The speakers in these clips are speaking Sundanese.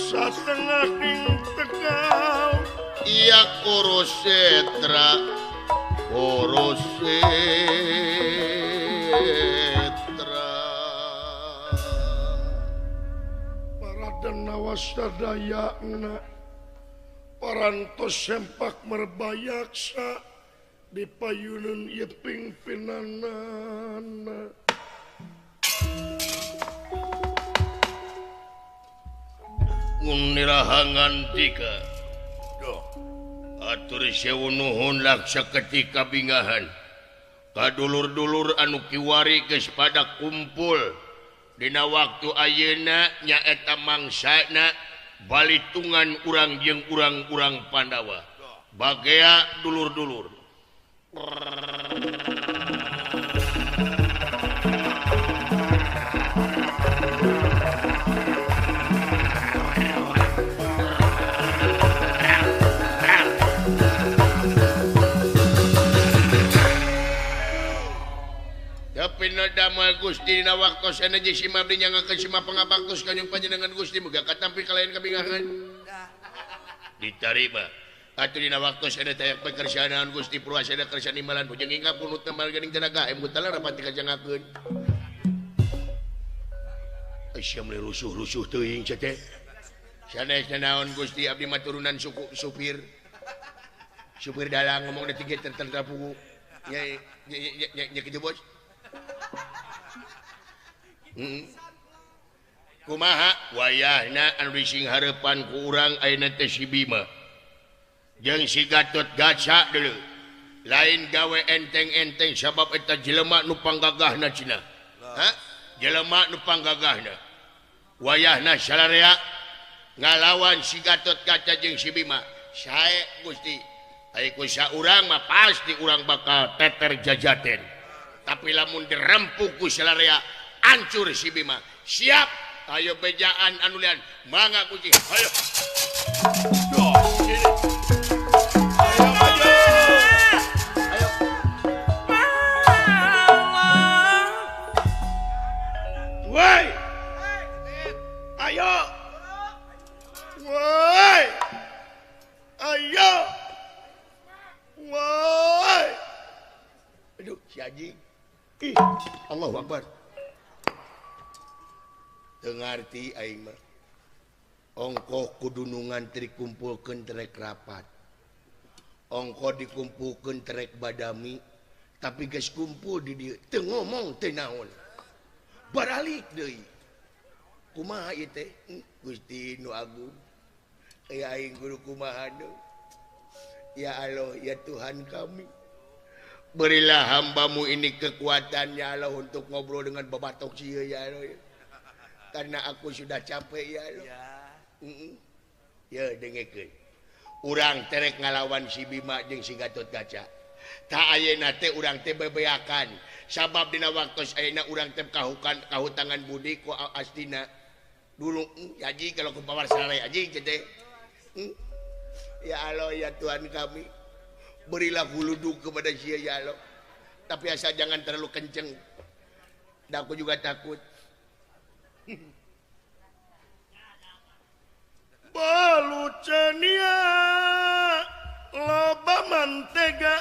Satengah ing Tegal iya Kurusetra Kurusetra Paraden Nawasadayana parantos sempak merbayaksa di payunun ieu pingpinanana. Nirahangan tika doh atur sewu nuhun laksa ketika bingahan kadulur-dulur anu kiwari geus pada kumpul dina waktu ayeuna nyaeta mangsana balitungan urang jeung urang-urang Pandawa bagea dulur-dulur. Damai Gusti dina waktos energi sima abdi nyangakeun sima pangabaktos kanjeng panjenengan Gusti muga katampi kalayan kabingahan ditarima atuh dina waktos eta teh pekerjaan Gusti purwasana kersa nimbalan bujeng hingga punut tembal geuning tenaga em gutala rapati kajangakeun sia meuli rusuh-rusuh teuing sia teh sanes naon Gusti abdi mah turunan suku supir supir dalang ngomong deui tentang pugu nya nya nya kitu bos. Kumaha wayahna anu dising hareupan ku urang ayeuna teh si Bima jeung si Gatot Kaca deuleu lain gawe enteng-enteng sabab eta jelema nu panggagahna cenah. Ha? Jelema nu panggagahna wayahna salarea ngalawan si Gatot Kaca jeung si Bima sae Gusti aya ku saurang mah pasti urang bakal teter jajaten. Tapi lamun dirempuk ku salarea hancur si Bima. Siap, ayo bejaan anu lian mangga kucing. Ayo. Duh, ini. Ayo maju. Ayo. Woi. Ayo. Woi. Ayo. Woi. Aduh, si anjing. Ih, Allahu Akbar. Teu ngarti aing mah. Ongkoh kudunungan teu dikumpulkeun terek rapat. Ongkoh dikumpulkeun terek badami, tapi geus kumpul di dieu teu ngomong teu naon. Baralik deui. Kumaha ieu teh? Gusti nu agung. Ya aing guru kumaha deui. Ya Allah, ya Tuhan kami. Berilah hambamu ini kekuatan ya Allah untuk ngobrol dengan babatok sia ya Allah. Karena aku sudah capek ya Allah. Ya dengekeun. Urang terek ngalawan si Bima jeung si Gatot Kaca. Ta ayeuna teh urang teh bebeakan. Sabab dina waktos ayeuna urang teh kahukan kahutangan budi ku Astina. Dulu haji kalau ku pawar sare haji teh. Ya Allah ya Tuhan kami. Berilah huluduk kepada sia ya Allah. Tapi asal jangan terlalu kenceng. Dan aku juga takut. Balucania loba mantega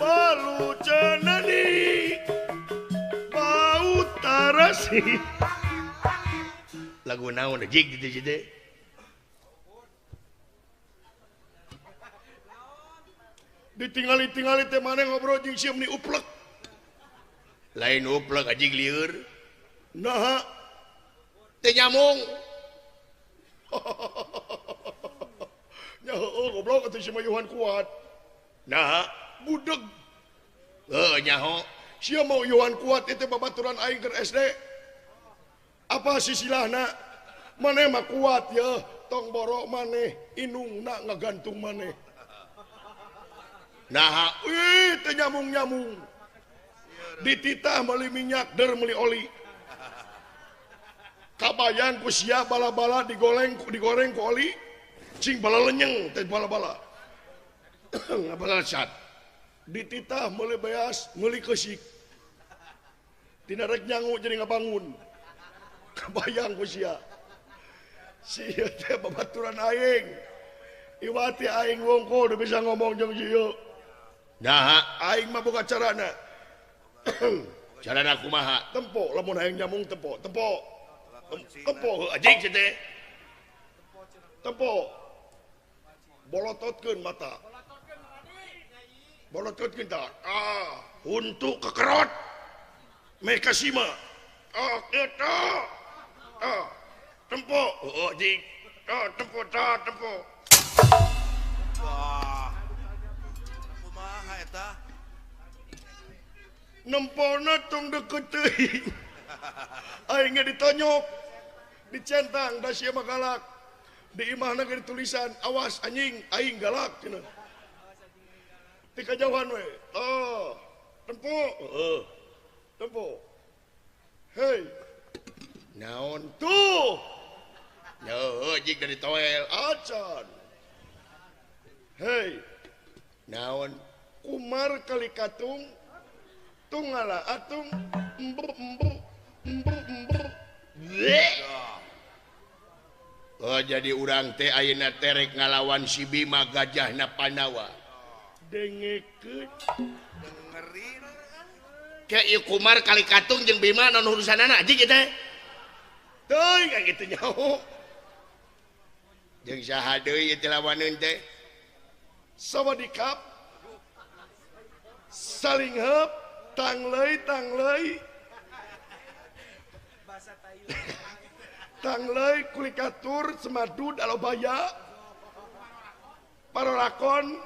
balucanani bau tarasi. Lagu naon jig gitu gitu. Ditingali-tingali teh maneh ngobrol jeung sieun ni uplek. Lain uplek anjing lieur. Naha teu nyamung. Nya heueuh goblok atuh si Mayuhan kuat. Naha budeg. Heuh nyaho. Sia mau Yohan kuat itu babaturan aing keur SD. Apa sisilahna? Maneh mah kuat ya, tong borok maneh, inungna ngagantung maneh. Nah, ih teu nyamung-nyamung. Dititah meuli minyak der meuli oli. Kabayang ku sia bala-bala digoreng ku oli, cing bala lenyeng teh bala-bala. Ngabala cat. Dititah meuli beas, meuli keusik. Tina rek nyangu jadi ngabangun. Kabayang ku sia. Si ieu teh babaturan aing. Iwati aing wongko udah bisa ngomong jeung si ieu. Nah, aing mah boga carana. Carana kumaha? Tempo lamun aing nyamung tempo, tempo. Tempo anjing si teh. Tempo. Bolototkeun mata. Bolototkeun tah. Ah, huntu kekerot. Mekasima. Ah, eta. Ah, tempo. Oh, anjing. Ah, tempo tah, tempo. Wah. Kumaha eta? Nempona tong deket teuing. Aing ge ditonyok, dicentang da sia mah galak. Di imahna ge ditulisan awas anjing aing galak cenah. Ti kajauhan we. Oh, tempo. Heeh. Tempo. Hei. Naon tuh? Heuh, jig dari toel. Acan. Hei. Naon? Kumar kali katung tungala atung embu embu embu embu. Oh, jadi urang teh ayeuna terek ngalawan si Bima Gajahna Pandawa. Dengekeun. Dengerin. Ke ieu Kumar kali katung jeung Bima naon urusanana anjing ieu teh? Teuing ka kitu nyaho. Jeung saha deui ieu teh lawaneun teh? Sawadikap. Saling heup, tangleuy tangleuy. Tangleuy kulikatur semadud alobaya. Parolakon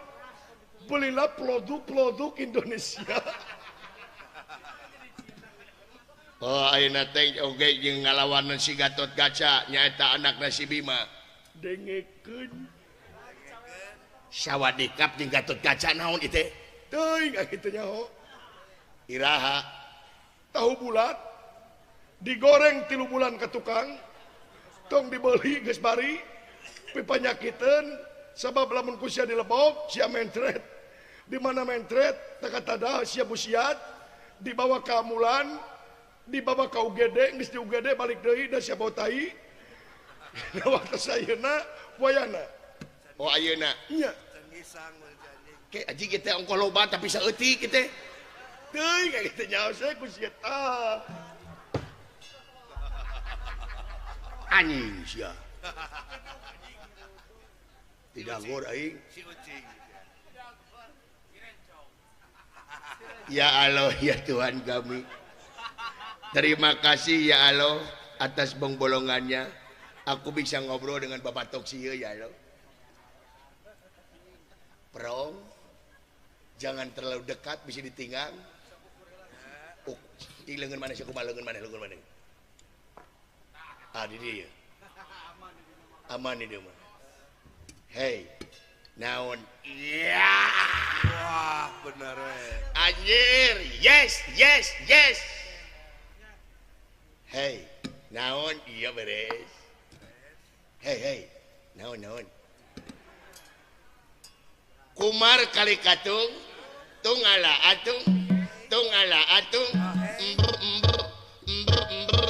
belilah produk-produk Indonesia. Oh, ayeuna teh oge jeung ngalawan si Gatot Kaca nyaeta anakna si Bima. Dengekeun. Sawadikap jeung Gatot Kaca naon ieu teh? Teuing ka kitu nyaho. Iraha tahu bulat digoreng 3 bulan ka tukang tong dibeli geus bari pipanyakiteun sabab lamun ku sia dilebok sia mentret di mana mentret teu katadah sia busiat dibawa ka amulan dibawa ka UGD geus di UGD balik deui da sia bau tai. Waktu ayeuna wayana. Oh ayeuna. Nya. Ke anjing kieu teh ongkoh loba tapi saeutik kieu teh. Teuing ka kitu nyaho saya ku sia tah. Anjing sia. Tidak gor aing. Ya Allah ya Tuhan kami. Terima kasih ya Allah atas bongbolongannya. Aku bisa ngobrol dengan Bapak Toksi ya Allah. Prong, jangan terlalu dekat bisa ditinggal. Oh, di lengan mana sih? Kumaha lengan mana? Lengan mana? Ah, di dia. Aman di dia mah. Hey, naon? Iya. Wah, bener we. Anjir, yes, yes, yes. Hey, naon? Iya beres. Hey, hey, naon, naon. Kumar kali katung, tungala atung, tungala atung, ember, ember, ember, ember.